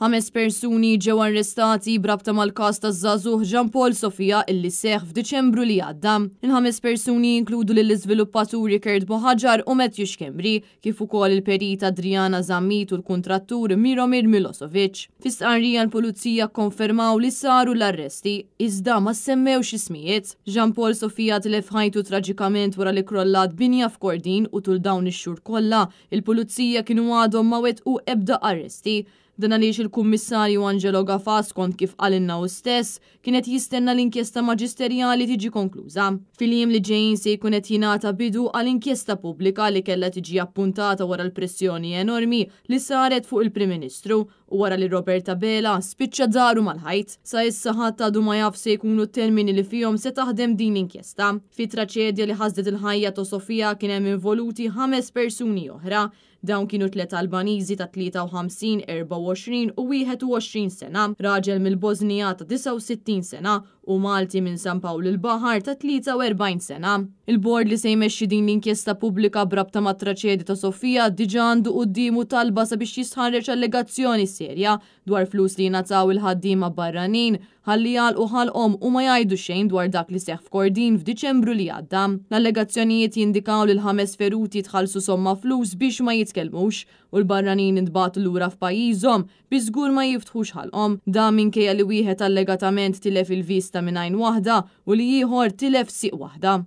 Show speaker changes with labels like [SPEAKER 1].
[SPEAKER 1] Ħames persuni ġew arrestati b'rabta mal-każ taż-żagħżugħ Jean Paul Sofia illi seħħ f'Diċembru li għadda. Il-ħames persuni jinkludu lill-iżviluppaturi Kurt Buhagiar u Matthew Schembri, kif ukoll il-perit Adriana Zammit u l-kuntrattur Miromir Milosevic. Fi stqarrija l-Pulizija kkonfermaw li saru l-arresti, iżda ma semmewx ismijiet. Jean Paul Sofia tilef ħajtu traġikament wara li krollat binja f'Kordin u tul dawn ix-xhur kollha, il-Pulizija kienu għadhom ma wettqu ebda arresti. Dan għaliex il-Kummissarju Angelo Gafà, skont kif qalilna hu stess, kien qed jistenna l-inkjesta maġisterjali tiġi konkluża. Fil-jiem li ġejjin se jkun qed jingħata bidu għal inkjesta pubblika li kellha tiġi appuntata wara l-pressjoni enormi li saret fuq il-Prim Ministru u wara li Robert Abela spiċċa daru mal-ħajt. Sa issa ħadd għadu ma jaf se jkunu t-termini li fihom se taħdem din l-inkjesta. Fit-traċedja li ħasdet il-ħajja ta' Sofia kien hemm involuti ħames persuni oħra. Dawn kienu tliet Albaniżi ta' 53, 24 u 21 sena, raġel mill-Bosnija ta' 69 sena u Malti minn San Pawl il-Baħar ta' 43 sena. Il-bord li se jmexxi din l-inkjesta pubblika b'rabta mat-traċedja ta' Sofia diġà għandu quddiemu talba sabiex jistħarreġ allegazzjoni serja dwar flus li jingħataw il-ħaddiema barranin ħalli jagħlqu ħalqhom u ma jgħidu xejn dwar dak li seħħ f'Kordin f'Diċembru li għadda. L-allegazzjonijiet jindikaw li l-ħames feruti tħallsu somma flus biex ma jitkellmux u l-barranin intbagħtu lura f'pajjiżhom biex żgur ma jiftħux ħalqhom. Dan minkejja li wieħed allegatament tilef il-vista minn għajn waħda u li ieħor tilef sieq waħda.